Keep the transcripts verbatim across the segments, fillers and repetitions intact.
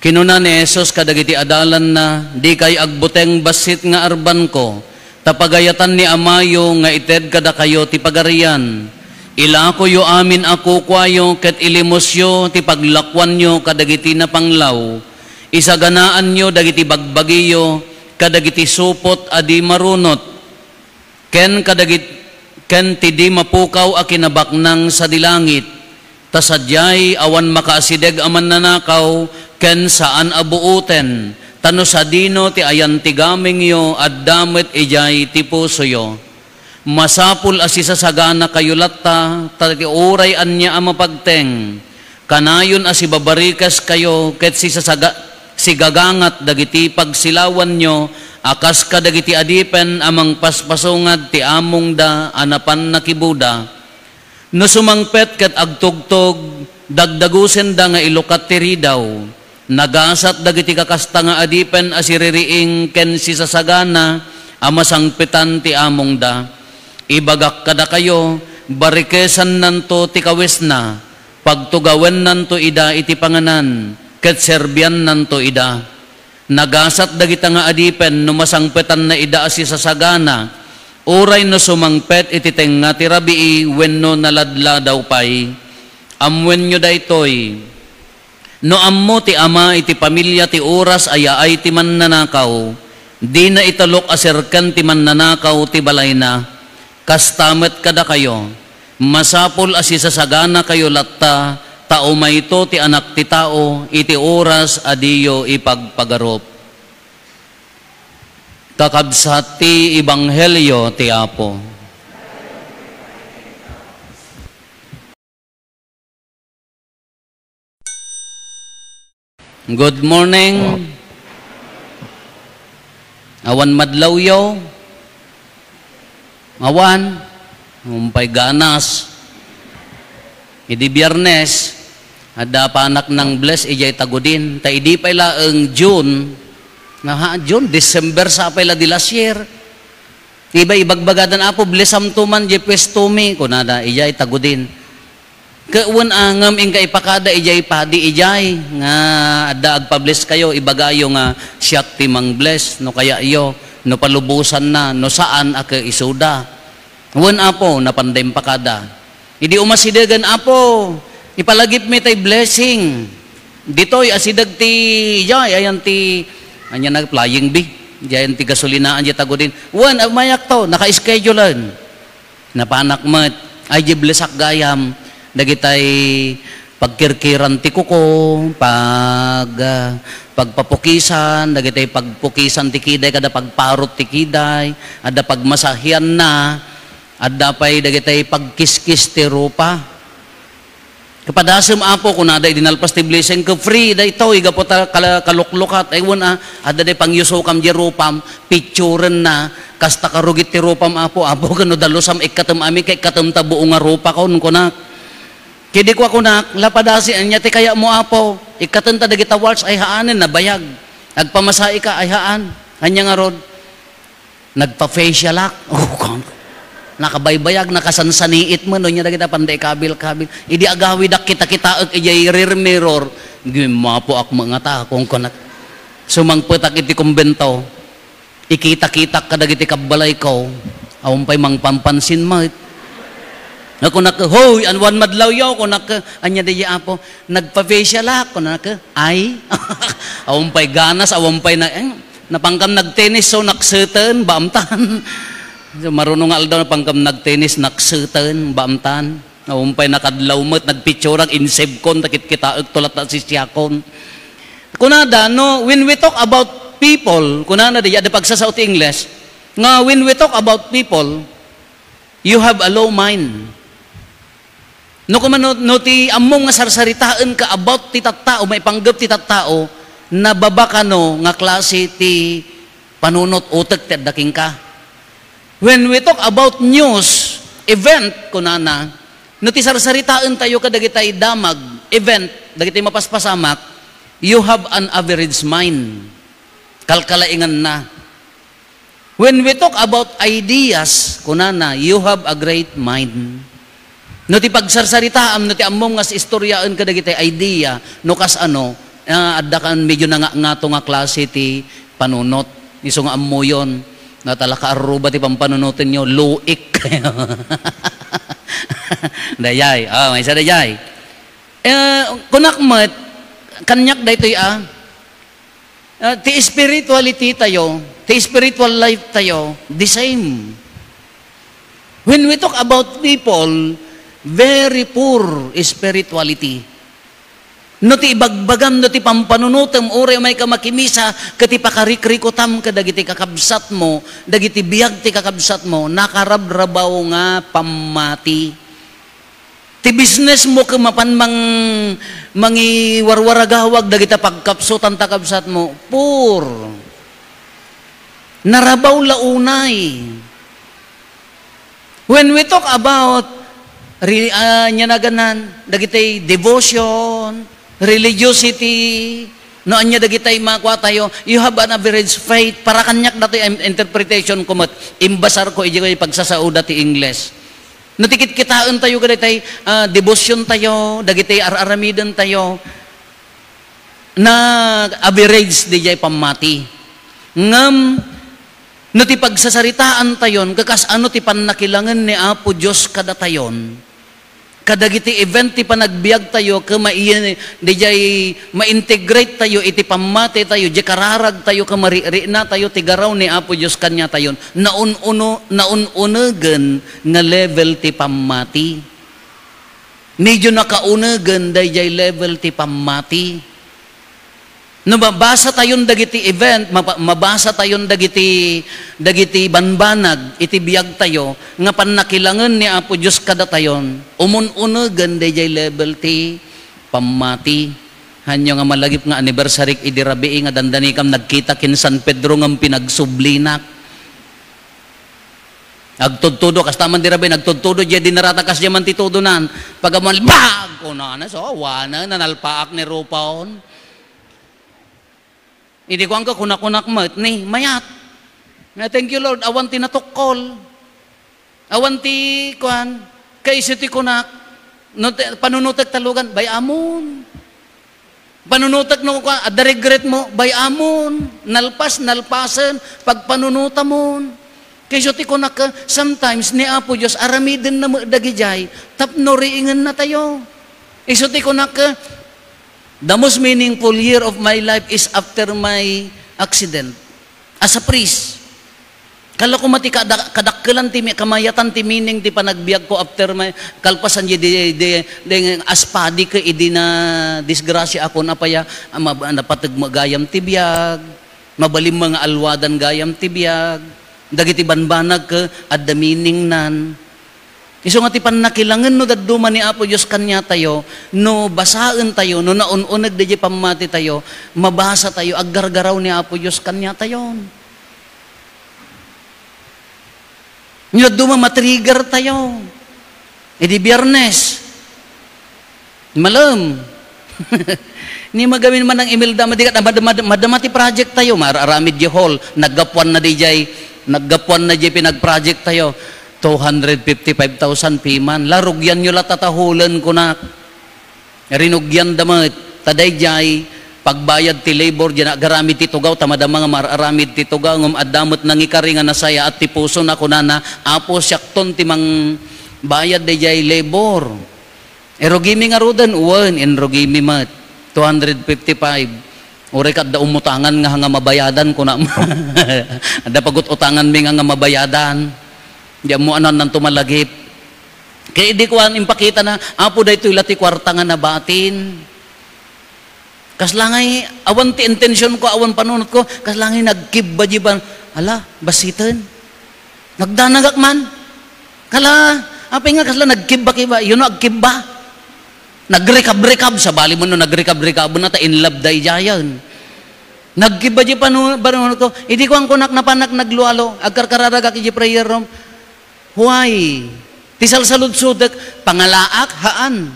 Kinuna ni Jesus kadagiti adalanna, "Dikay agbuteng bassit nga arbanko, ta pagayatan ni Amayo nga ited kadakayo ti Pagarian. Ilakoyo amin a kukuayo ket ilimosyo ti paglakuanyo kadagiti napanglaw. Isaganaanyo dagiti bagbagiyo kadagiti supot a di marunot." Ken kadagit-, ken ti di mapukaw a kinabaknang sadi langit, ta sadiay awan makaasideg a mannanakaw ken saan a buoten, ta no sadino ti ayan ti gamengyo, adda met idiay ti pusoyo. Masapul a sisasaganakayo latta, ta ti uray ania a mapagteng, kanayon a sibabarikeskayo ket sisasaga-, sigagangat dagiti pagsilawanyo a kas kadagiti adipen a mangpaspasungad ti amongda a napan nakibuda. No sumangpet ket agtugtog, dagdagusenda nga ilukat ti ridaw. Nagasat dagiti kakasta nga adipen a siririing ken sisasagana a masangpetan ti amongda. Ibagak kadakayo, barikesannanto ti kawisna, pagtugawennanto ida iti panganan, ket serbiannanto ida. Nagasat dagita nga adipen no masangpetanna ida a sisasagana, uray no sumangpet iti tengnga ti rabii wenno naladladaw pay. Ammoenyo daytoy. No ammo ti ama iti pamilia ti oras a yaay ti mannanakaw, dina italok a serken ti mannanakaw ti balayna. Kasta met kadakayo, masapul a sisasaganakayo latta, ta umayto ti Anak ti Tao iti oras a diyo ipagpagarup. Kakabsat ti Ebanghelio ti Apo. Good morning. Awan madlawyo? Awan. Umpay ganas. Idi Biyernes, adda panak nang-bless idiay Tagudin. Ta idi pay laeng June, nga ha, June, December sa pay la di last year. Iba ibagbagadan, "Apo, blessamto man diay puestomi," kunada, idiay Tagudin. Ket wen a, ngem inka ipakada idiay padi idiay nga adda agpa-bless kayo, ibagayo nga siak ti mang-bless, no kayayo, no palubosanna, no saan a ket isuda. Wen, Apo, napanda impakada. Idi umasidegen, "Apo, ipalagipmi tay blessing. Ditoy, asideg ti, idiay, ayan ti," ania na, Flying V. Idiay, ayan ti gasolinaan, idiay Tagudin. Wen, umayakto, naka-schedulen. Napanak met. Ay, di blessak gayam. Dagitay pagkirkiran ti kuko, pag, ah, pagpapukisan, dagitay pagpukisan ti kiday, kada pagparot ti kiday, adda pagmasahianna, adda pay dagitay pagkiskis ti rupa. "Kapadasem, Apo," kunada idi nalpas ti blessing, "ket free daytoy gapu ta kala-, kaluklukat." Ay, wen a, adda day pangyusokam di rupam, pitsurenna, "Kasta karugit ti rupam, Apo, Apo, ken no dalusam, ikkatem amin, ket ikkatem ta buo nga rupakon," kunak. Ket idi kua kunak, "La padasi, ania ti kayatmo, Apo? Ikkatem ta dagita walls?" Ay, haanen, nabayag. "Agpamasaika?" Ay, haan. Ania ngarud? "Nagpa-facialak." Oh, kon-, nakabaybayag, nakasansaniit man, no, nia dagita panda ikabil-kabil. Idi agawidak, kitakitaek idiay rear mirror, "Gimmapoak met ngata," kunkunak. Sumangpetak iti kumbento. Ikita-kitak kadagiti kabbalayko, awan pay mangpampansin met. Nga kunak, "Hoy, awan madlawyo," kunak, "Ania daydi, Apo?" "Nagpa-facialak," kunak, "Ay?" Awan pay ganas, awan pay na, eh, napangkam nagtennis, so nakseten, baamtan. So, marunong nga aldaw, napangkam nagtennis, nakseten, baamtan. Awan pay nakadlaw met, nagpitsurak, insebkon, ta kitkitaek to latta sisiakon. Kunada, no, when we talk about people, kunana, di, adda pagsasao ti Ingles, nga when we talk about people, you have a low mind. No, koma, no, no ti ammom nga sarsaritaenka about ti tattao, maipanggep ti tattao, nababa kano nga klase ti panunot, utek ti adda kenka. When we talk about news, event, kunana, no ti sarsaritaentayo kadagitay damag, event, dagitay mapaspasamak, you have an average mind. Kalkalainganna. When we talk about ideas, kunana, you have a great mind. No ti pagsarsaritaam, no ti ammom nga istoryaen kadagitay idea, no kas ano, Ah, adda kan medyo nangangato nga klase ti panunot. Isu nga ammoyon, no, talaka arruba ti pampanunotenyo, luik kayo. Dayay. Oh, maysa dayay. Eh, kunak met, kaniak daytoy, ah. Ah, ti spirituality tayo, ti spiritual life tayo, the same. When we talk about people, very poor spirituality. No ti ibagbagam, no ti pampanunotem, uray umayka makimisa, ket ti pakarikrikutam kadagiti kakabsatmo, dagiti biag ti kakabsatmo, nakarabrabaw nga pammati. Ti businessmo ket mapan mang-, mangiwarwaragawag dagita pagkapsutan ta kabsatmo, poor. Narabaw la unay. When we talk about re-, ah, ania naganan, dagiti devotion, religiosity, no, ania dagiti makua tayo, you have an average faith. Para kaniak datoy im-, interpretation ko met, imbasar ko idiay pagsasaoda ti Ingles. No ti kitkitaen tayo kadagiti, ah, devotion tayo, dagiti ar-aramiden tayo, na average diay pammati. Ngem, no ti pagsasaritaan tayon, kakas-ano ti pannakilangen ni Apo Dios kadatayon, kadagiti event ti panagbiag tayo, ket mai-, diay ma-integrate tayo iti pammati tayo, diay kararag tayo, ket marikna tayo ti garaw ni Apo Dios kaniatayon, naun-uno-, naun-unegen nga level ti pammati. Medyo nakaunegen daydiay level ti pammati. No mabasa tayon dagiti event, maba-, mabasa tayon dagiti, dagiti banbanag iti biag tayo, nga pannakilangen ni Apo Dios kadatayon, umun-unegen daydiay level ti pammati. Hanyo nga malagip nga anniversary idi rabii nga dandanikam nagkita ken San Pedro ngem pinagsublinak. Agtudtudo, kasta man di rabii, nagtudtudo, diay dinarata kas diay man ti tudonan. Pagamuan, bag! Kunana, so, awanen, nanalpaak ni rupaon. Idi kuan ka, kunakunak met, ni, mayat. Nga, "Thank you, Lord, awan ti natukkol. Awan ti, kuan, kaiso ti kunak. No, ti, panunutek talugan, bay-amon." Panunutek no kua, adda regret mo, bay-amon, nalpas, nalpasen, pagpanunutamon. Kayso ti kunak, sometimes ni Apo Dios, aramiden na met dagidiay, tapno riingen na tayo. Isu ti kunak, the most meaningful year of my life is after my accident. As a priest, kala ko mati kada-, kadakkelan ti mi-, kamayatan ti meaning ti panagbiag ko after my, kalpasan di, di, di, di, as padi ket idi nadisgrasya ako, apay a, ah, mab-, napateg mo gayam ti biag, mabalin mo nga alwadan gayam ti biag, dagiti banbanag ket adda meaning nan. Isu nga ti pannakilangen no dadduma ni Apo Dios kaniatayo, no basaen tayo, no naun-uneg daydiay pammati tayo, mabasa tayo, aggargaraw ni Apo Dios kaniatayon. No dadduma matrigger tayo. Idi Biyernes, malem. Ni magamin man ang Imelda, madikat, ah, mad-, mad-, madama ti project tayo, mar-, aramid di hall, naggapuan na di jay, naggapuan na di pinag-project tayo, two hundred fifty-five thousand piman, la, rugian yo la tatahulen, kunak. Rinugian da met, ta dayjay, pagbayad ti labor, di na agaramid ti tugaw, ta madama nga mar-, aramid ti tugaw, ngem adda met nangikari nga nasayaat ti pusona, kunana, "Apo, siakton ti mangbayad dayjay labor." Irugimi ngaruden? Wen, inrugimi met. Two hundred fifty-five. Uray ka adda umutangan nga, nga mabayadan, kuna. Adda pagut-utanganmi nga, nga mabayadan. Di ammo ananto malagip. Kaya idi kuan, impakita na, "Apo, daytoy la ti kuarta nga nabatin." Kasla ngay, awan ti intention ko, awan panunot ko, kasla ngay nagkibba di ban, ala, basiten. Nagdanagak man. Kala, apay nga kasla nagkibba-kibba, you know, agkibba. Nagrekab-rekab, sabali mo no nagrekab-rekab na ta in love dayjayan. Nagkibba di panu-, panunot ko, idi kuan kunak napanak naglualo, agkarkararagak iji prayer room. Huay, ti salsaludsotek, pangalaak, haan.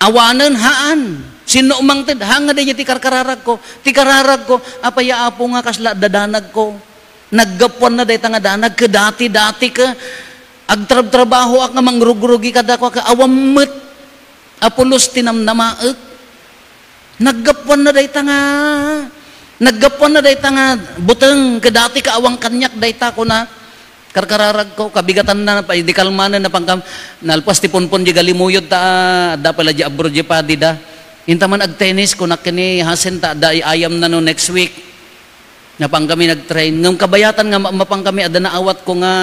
Awanen, haan. Sinno mangted, haan nga dayjay ti karkararagko. Ti kararagko, apay a Apo nga kasla adda danagko. Naggapuanna dayta nga danag, ket dati, dati ket agtrabtrabahoak nga mangrugrugi kadakuada, ket awan met a pulos ti namnamaek. Naggapuanna dayta nga, naggapuanna dayta nga buteng, kadati ka awan kaniak dayta, kuna, karkararagko, kabigatanna, pa-, idi kalmanen, napangkam-, nalpas ti punpon di galimuyod ta, ah, adda pala di abroad di padi da. Inta man agtennis, kunak kini Hasen ta, adda ay-ayamna no next week. Napangkami nagtrain. Ngem kabayatan nga ma-, mapangkami, adda naawatko nga,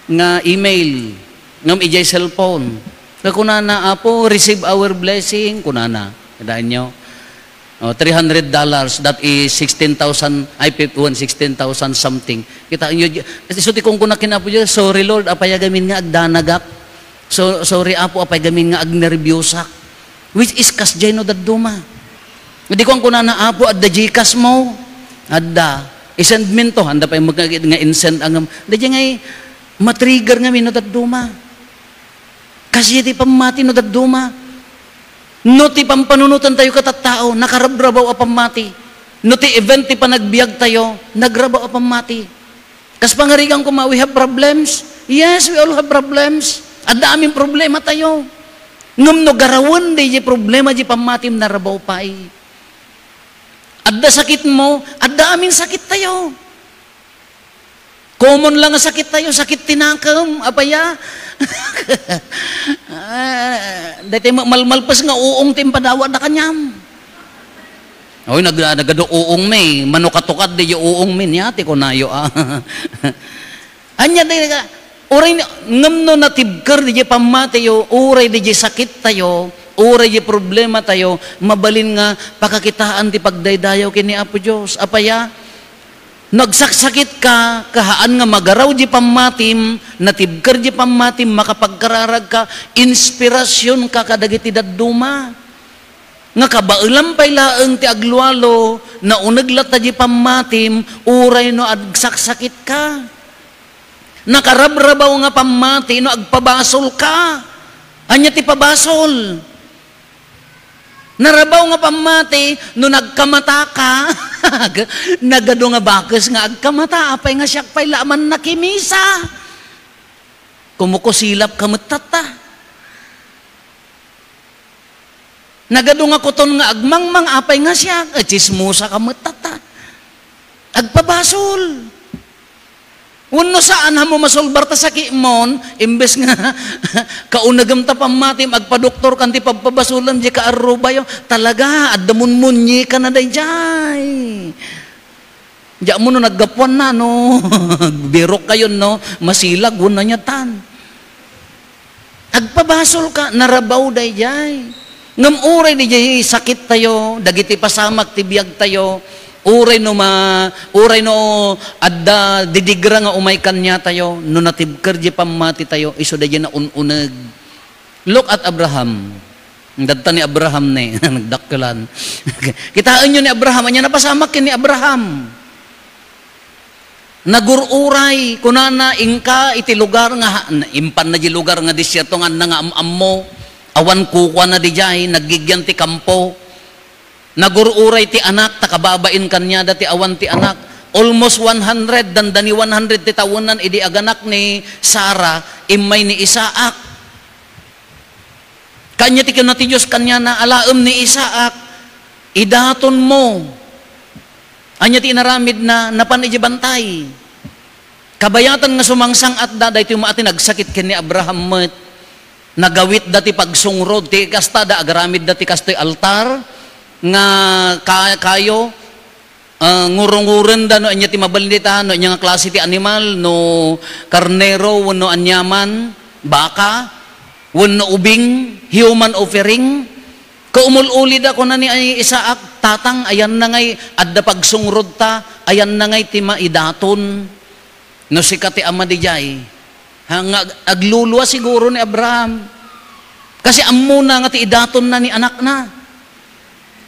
nga email. Ngem idiay cellphone. Nga kunana, "Apo, receive our blessing," kunana. Kitaenyo? Oh, three hundred dollars, that is sixteen thousand, ay, fif-, one, sixteen thousand something. Kitaenyo, di-, isu ti kunkunak ken Apo Dios, "Sorry, Lord, apay a gamin nga agdanagak? So, sorry, Apo, apay gamin nga agnerbiosak?" Which is kasdiay no dadduma. Idi kunkunana, "Apo, adda Gcash mo?" "Adda." "I-send min to." Anda pay magkagid nga in-send ang, daydiay ngay matrigger ngamin no dadduma. Kasi ti pammati no dadduma. No ti pampanunotan tayo kat tattao, nakarabrabaw a pammati. No ti event ti panagbiag tayo, nagrabaw a pammati. Kas pangarigan koma, we have problems. Yes, we all have problems. Adda amin problema tayo. Ngem no garawen daydiay problema di pammatim, narabaw pay. Adda sakit mo, adda amin sakit tayo. Common lang nga sakit tayo, sakit ti nakem, apay a? Ah, daytoy ma-, malmalpes nga uong ti impadawatda kaniam. Oy, nag-, nagadu uong mi, manukatukad di uong mi, nia ti kunayo, ah. Ania di ka, uray ni, ngem no natibker di pammatiyo, uray di sakit tayo, uray di problema tayo, mabalin nga pakakitaan ti pagdaydayaw ken ni Apo Dios. Apay a? Nagsaksakit ka, kahaan nga magaraw di pammatim, natibker di pammatim, makapagkararag ka, inspirasyon ka kadagiti dadduma. Nga kabaelam pay laeng ti aglualo, nauneg latta di pammatim, uray no agsaksakit ka. Nakarabrabaw nga pammati no agpabasol ka. Ania ti pabasol? Narabaw nga pammati no nagkamata ka. Nagadu nga bakes nga agkamata, apay nga siak pay la a mannakimisa. Kumukusilap ka met tatta. Nagadu nga kuton nga agmangmang, apay nga siak, eh, tsismosa ka met tatta. Agpabasol. Wenno saan a mo masolbar ta sakimon, imbes nga kaunegem ta pammatim, agpadoktor kan ti pagpabasolem, di ka arrubayo. Talaga, adda munmunyi ka na daydiay. Diak mo no naggapuan na, no? Birok kayon, no? Masilag, wenno ania tan. Agpabasol ka, narabaw daydiay. Ngem uray daydiay sakit tayo, dagiti pasamak ti biag tayo, uray no ma-, uray no adda didigra nga umay kaniatayo, no natibker di pammati tayo, isu daydiay naun-uneg. Look at Abraham. Dadta ni Abraham ne, nagdakkelan. Kitaenyo ni Abraham, ania napasamak ken ni Abraham. Nagur-uray, kunana, "Inka iti lugar nga ha-," impanna di lugar nga desierto nga adda nga am-ammo. Awan kukuana didiay, naggigian ti kampo. Nagur-uray ti anak, ta kababain kaniada ti awan ti anak. Almost one hundred, dandani one hundred ti tawenan idi aganak ni Sara, immay ni Isaac. Kanya ti kuna ti Dios kaniana, "Alaem ni Isaac, idatonmo." Ania ti inaramidna? Napan iti bantay. Kabayatan nga sumangsang-atda, daytoy met ti nagsakit ken ni Abraham met. Nagawitda ti pagsungrod, ti kasta da, agaramidda ti kastoy altar, nga ka-, kayo, ah, ngurungurenda no ania ti mabalin dita, no ania nga klase ti animal, no karnero, wenno aniaman, baka, wenno ubing, human offering. Kaumul-ulida, kuna ni Isaac, "Tatang, ayanna ngay adda pagsungrod ta, ayanna ngay ti maidaton." No sika ti ama didiay, ha, nga ag-, aglulua siguro ni Abraham. Kasi ammona nga ti idatonna ni anakna.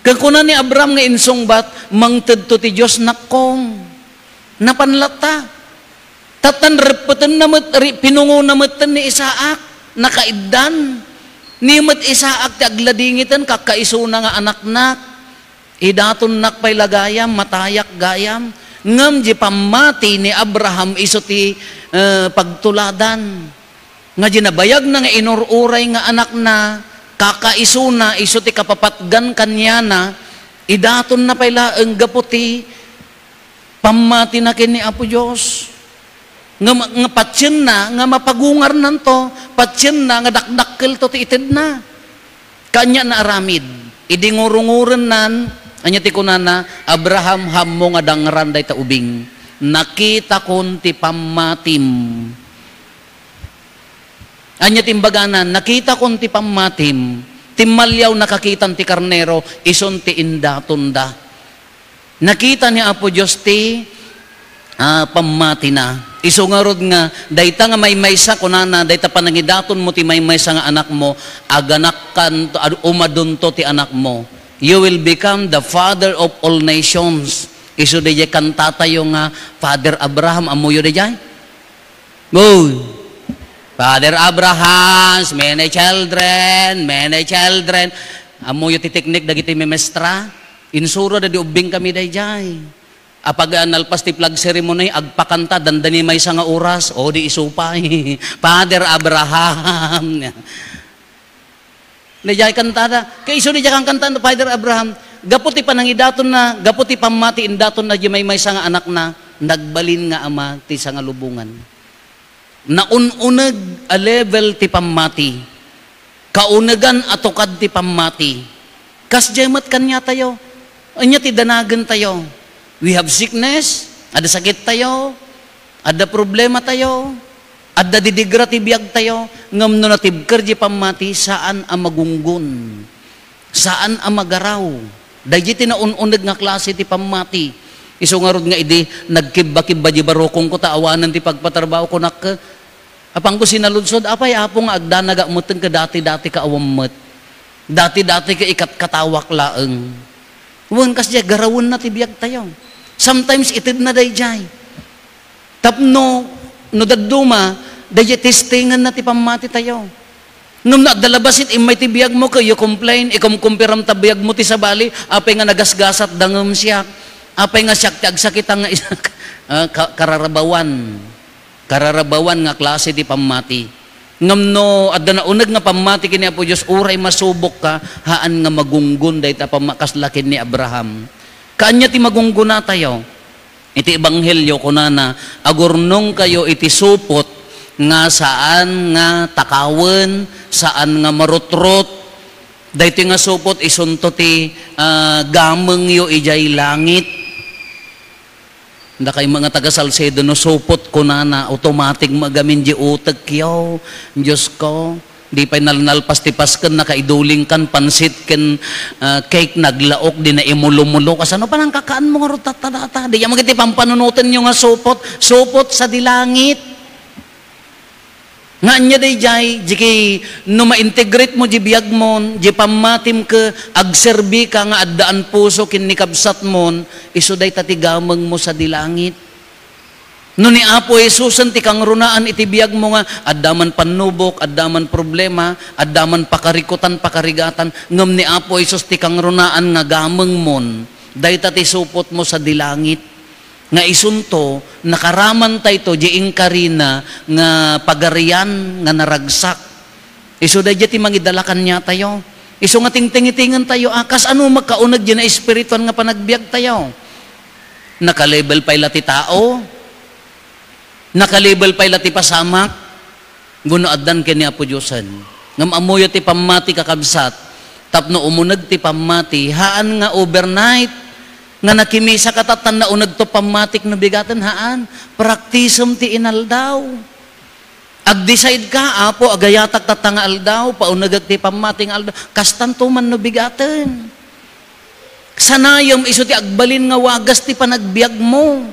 Ken kuna ni Abraham nga insungbat, "Mangtedto ti Dios, nakkong." Napan latta. Tattan reppetenna met, ri-, pinungona metten ni Isaac, nakaiddan. Ni met Isaac ti agladingiten, kakkaisuna nga anaknak. Idatonnak pay la gayam, matayak gayam. Ngem di pammati ni Abraham isu ti, eh, pagtuladan. Nga di nabayagna nga inur-uray nga anakna, Kakaisuna, isu ti kapapatgan kaniana, idatonna pay laeng gapu ti pammatina ken ni Apo Dios. Nga, nga patienna nga mapagungarnanto, patienna nga dakdakkelto ti itedna. Kaanya naaramid. Idi ngurungurennan, ania ti kunana, "Abraham, haanmo nga dangran dayta ubing. Nakitakon ti pammatim." Ania ti imbagana, "Nakitakon ti pammatim." Timmaliaw, nakakitan ti karnero, isun ti indatonda. Nakita ni Apo Dios ti, ah, pammatina. Isu ngarud nga, dayta nga maymaysa, kunana, dayta panangidatonmo ti maymaysa nga anakmo, aganakkan, ad-, umadunto ti anakmo. You will become the father of all nations. Isu dayjay kantatayo nga, Father Abraham, ammoyo dayjay? Boy! Father Abraham's many children, many children. Ammoyo ti teknik dagiti memestra? Insurada di ubbing kami dayjay. Apag nalpas ti flag ceremony, agpakanta, dandani maysa nga oras. O, di isu pay. Father Abraham. Dayjay kantada. Kay isu dayjay kankanta ni Father Abraham. Gapu ti panangidatonna, gapu ti pammati indatonna di maymaysa nga anakna, nagbalin nga ama ti sangalubongan. Naun-uneg a level ti pammati. Kaunegan a tukad ti pammati. Kasdiay met kaniatayo. Ania ti danagentayo? We have sickness, adda sakittayo, adda problematayo, adda didigra ti biagtayo, ngem no natibker di pammati, saan a magunggon, saan a magaraw. Daydi ti naun-uneg nga klase ti pammati. Isu ngarud nga idi nagkibba-kibba di barukongko ta awanen ti pagpatrabahoko, kunak, Apanko sinaludsod, apay, Apo, nga agdanagak metten ket dati-dati ka awan met. Dati-dati ka ikatkatawak laeng. Wen, kasdiay, garawenna ti biagtayo. Sometimes, itedna daydiay. Tapno, no dadduma, daydiay testingenna ti pammatitayo. Ngem no adda labasit, immay ti biagmo, ket you complain, ikumkumpiram ta biagmo ti sabali, apay nga nagasgasat dangem siak, apay nga siak ti agsakitang nga isak, ah, ka-, kararabawan. Kararabawan nga klase ti pammati. Ngem no adda nauneg nga pammati ken ni Apo Dios, uray masubokka, haan nga magunggon dayta pamma-, kasla ken ni Abraham. Kaanya ti magunggonatayo. Iti ebanghelio, kunana, "Agurnongkayo iti supot nga saan nga takawen, saan nga marutrot." Daytoy nga supot isunto ti, ah, gamengyo idiay langit. Dakay nga taga Salcedo, no supot kunana, automatic mo agamin di utekyo. Diyos ko, di pay nal-, nalpas ti Pasken, nakaidulingkan pansit ken, ah, cake, naglaok, di naimulumulo. Kasano pa nang kakaanmo nga rutata-data? Di yan magiti pampanunotenyo nga supot, supot sa di langit. Nga anya daydiay, di ki, no ma-integrate mo di biagmon, di pammatim ket agserbi ka nga addaan puso ken ni kabsatmon, isu dayta ti gameng mo sadi langit. No ni Apo Jesusen ti kangrunaan iti biagmo nga adda man pannubok, adda man problema, adda man pakarikutan, pakarigatan, ngem ni Apo Jesus ti kangrunaan nga gamengmon, dayta ti supot mo sadi langit. Nga isunto, nakaramantayto di inkarina nga pagarian nga naragsak. Isu daydiay ti mangidala kaniatayo. Isu nga tingtingitingentayo, a, kasano makauneg di naespirituan nga panagbiagtayo? Naka-level pay la ti tao? Naka-level pay la ti pasamak? Wenno addan ken ni Apo Diosen. Ngem ammoyo ti pammati, kakabsat, tapno umuneg ti pammati, haan nga overnight nga nakimisaka ta tan naunegto pammatik no bigaten, haan. Praktisem ti inaldaw. Agdecide ka, "Apo, agayatak tatta nga aldaw, paunegek ti pammati nga aldaw." Kastanto man no bigaten. Sanayem isu ti agbalin nga wagas ti panagbiagmo.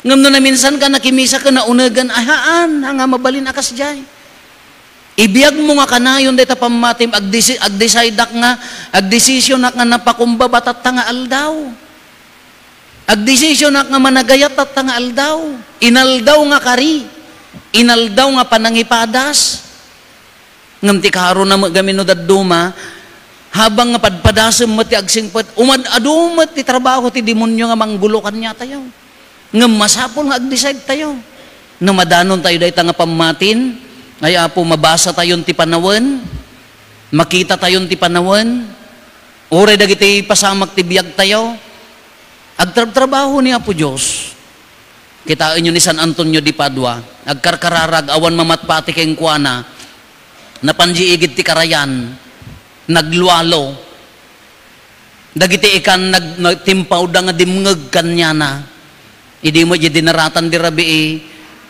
Ngem no naminsan ka, nakimisa ka, naunegan, ay, haan, haan nga mabalin a kasdiay. Ibiagmo nga kanayon dayta pammatim, agdesi-, agdesideak nga, agdesisionak nga napakumbaba tatta nga aldaw. Agdesisionak nga managayat tatta nga aldaw. Inaldaw nga kari. Inaldaw nga panangipadas. Ngem ti karona met gamin no dadduma, habang nga padpadasem met ti agsingpet, umad-adu met ti trabaho ti demonio nga manggulo kaniatayo. Ngem masapul nga agdecide tayo. No madanontayo dayta nga pammatin, ay, Apo, mabasatayon ti panawen, Makitatayon ti panawen, uray dagiti pasamak ti biagtayo, agtrabtrabaho ni Apo Dios. Kitaenyo ni San Antonio de Padua, agkarkararag, awan mamatpati kenkuana, napan di igid ti karayan, naglualo. Dagiti ikan nag-, nagtimpawda nga dimngeg kaniana. Idi met diay dinaratan di rabii,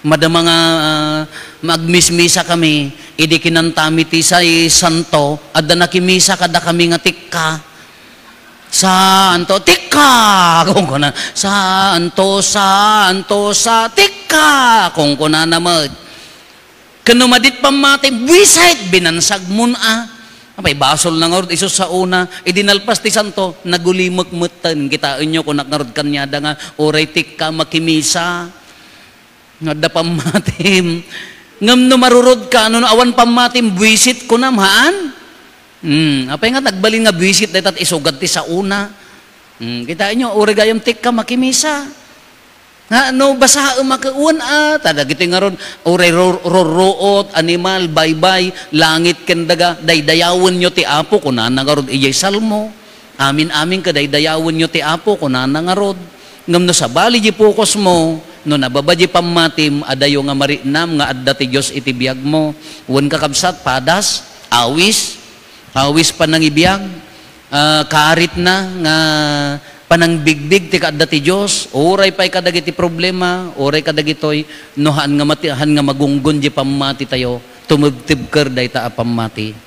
madama nga, ah, magmismisa kami, idi kinantami ti say santo, adda nakimisa kadakami nga tikka. "Santo, tikka!" kunkuna. "Santo, santo, sa, tikka!" kunkunana met. Ken no madit pammatim, buisit, binansagmon a. Apay, basolna ngarud isu sa una, idi nalpas ti santo, nagulimek metten. Kitaenyo, kunak ngarud kaniada nga, "Uray tikka, makimisa. Nga adda pammatim." Ngem no marurodka, no awan pammatim, buisit kunam, haan? Hmm, apay nga nagbalin nga buisit dayta ti isugad ti sa una? Hmm, kitaenyo, uray gayam tikka, makimisa. Nga no basaem a kauen a, ta dagitoy ngarud, uray ru-, rurruot, animal, baybay, langit ken daga, daydayawenyo ti Apo, kunana ngarud idiay Salmo. Amin-amin kadaydayawenyo ti Apo, kunana ngarud. Ngem no sabali di focus mo, no nababa di pammatim, adayo nga mariknam nga adda ti Dios iti biagmo. Wen kakabsat, padas, awis, awis panangibiag, ah, karitna nga panangbigbig ti kaadda ti Dios, uray pay kadagiti problema, uray kadagitoy, no haan nga mati-, haan nga magunggon di pammatitayo, tumebtebker dayta a pammati.